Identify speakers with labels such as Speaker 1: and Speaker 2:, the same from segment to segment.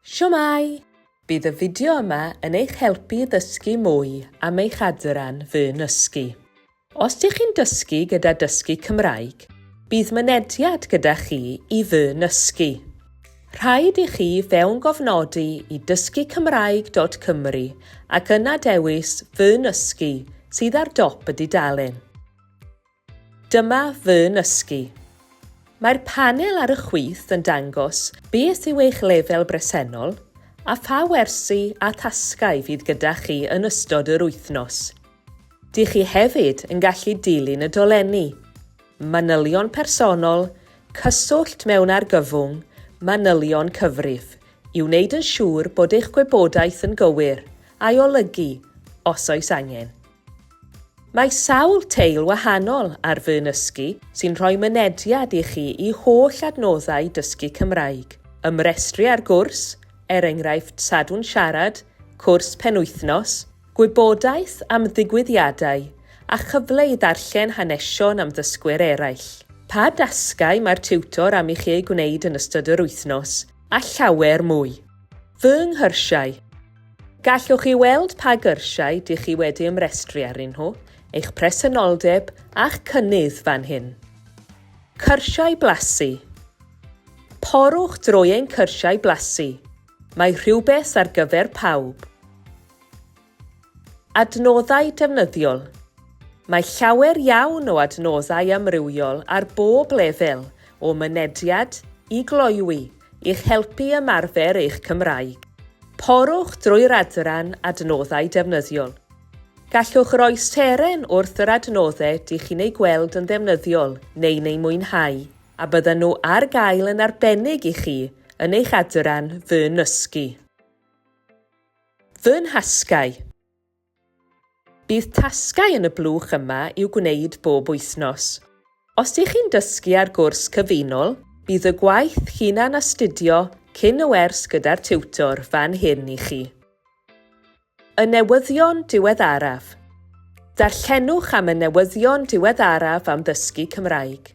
Speaker 1: Shwmae! Bydd y fideo yma yn eich helpu i ddysgu mwy am eich adran Fy Nysgu. Os dych chi'n dysgu gyda Dysgu Cymraeg, bydd mynediad gyda chi i Fy Nysgu. Rhaid i chi fewngofnodi i dysgucymraeg.cymru ac yna dewis Fy Nysgu sydd ar dop y dudalen. Dyma fy nysgu. Mae'r panel ar y chwith yn dangos beth yw eich lefel bresennol a pha wersi a thasgau fydd gyda chi yn ystod yr wythnos. Dych chi hefyd yn gallu dilyn y dolenni, manylion personol, cyswllt mewn argyfwng, manylion cyfrif, i wneud yn siŵr bod eich gwybodaeth yn gywir, a'i olygu, os oes angen. Mae sawl teil wahanol ar Fy Nysgu sy'n rhoi mynediad i chi i holl adnoddau dysgu Cymraeg, ymrestru ar gwrs, er enghraifft Sadwrn Siarad, cwrs penwythnos, gwybodaeth am ddigwyddiadau, a chyfle i ddarllen hanesion am ddysgwyr eraill. Pa dasgau mae'r tiwtor am i chi eu gwneud yn ystod yr wythnos, a llawer mwy. Fy nghyrsiau. Gallwch chi weld pa gyrsiau dych chi wedi ymrestru arnyn nhw, eich presenoldeb a'ch cynnydd fan hyn. Cyrsiau blasu. Porwch drwy ein cyrsiau blasu. Mae rhywbeth ar gyfer pawb. Adnoddau defnyddiol. Mae llawer iawn o adnoddau amrywiol ar bob lefel, o mynediad i gloywi, i'ch helpu ymarfer eich Cymraeg. Porwch drwy'r adran Adnoddau Defnyddiol. Gallwch roi seren wrth yr adnoddau dych chi'n eu gweld yn ddefnyddiol neu'n eu mwynhau, a byddan nhw ar gael yn arbennig i chi yn eich adran Fy Nysgu. Fy Nhasgau. Bydd tasgau yn y blwch yma i'w gwneud bob wythnos. Os ych chi'n dysgu ar gwrs cyfunol, bydd y gwaith hunan-astudio cyn y wers gyda'r tiwtor fan hyn i chi. Y newyddion diweddaraf. Darllenwch am y newyddion diweddaraf am ddysgu Cymraeg.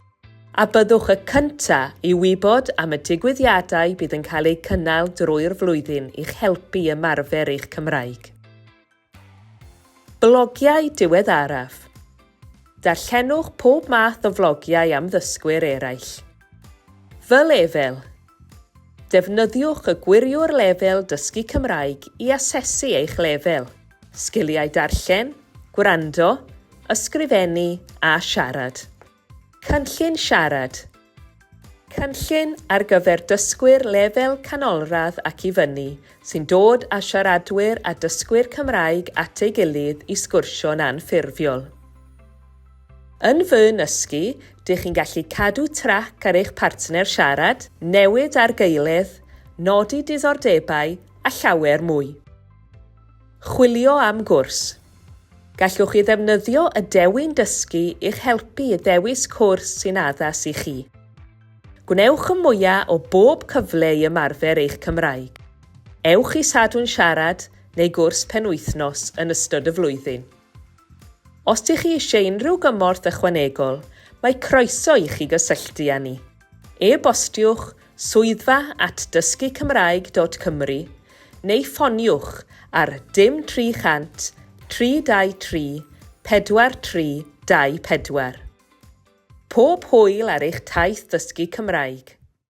Speaker 1: A byddwch y cyntaf i wybod am y digwyddiadau bydd yn cael eu cynnal drwy'r flwyddyn i'ch helpu i ymarfer eich Cymraeg. Blogiau diweddaraf. Darllenwch pob math o flogiau am ddysgwyr eraill. Fy lefel. Defnyddiwch y gwiriwr lefel Dysgu Cymraeg i asesu eich lefel, sgiliau darllen, gwrando, ysgrifennu a siarad. Cynllun siarad. Cynllun ar gyfer dysgwyr lefel canolradd ac i fyny, sy'n dod â siaradwyr a dysgwyr Cymraeg at ei gilydd i sgwrsio'n anffurfiol. Yn Fy Nysgu, dych chi'n gallu cadw trac ar eich partner siarad, newid argaeledd, nodi diddordebau a llawer mwy. Chwilio am gwrs. Gallwch chi ddefnyddio y dewin dysgu i'ch helpu i ddewis cwrs sy'n addas i chi. Gwnewch y mwyaf o bob cyfle i ymarfer eich Cymraeg. Ewch i Sadwrn Siarad neu gwrs penwythnos yn ystod y flwyddyn. Os dych chi eisiau unrhyw gymorth ychwanegol, mae croeso i chi gysylltu â ni. E-bostiwch swyddfa at dysgucymraeg.cymru neu ffoniwch ar dim 300 323 4324. Pob hwyl ar eich taith ddysgu Cymraeg!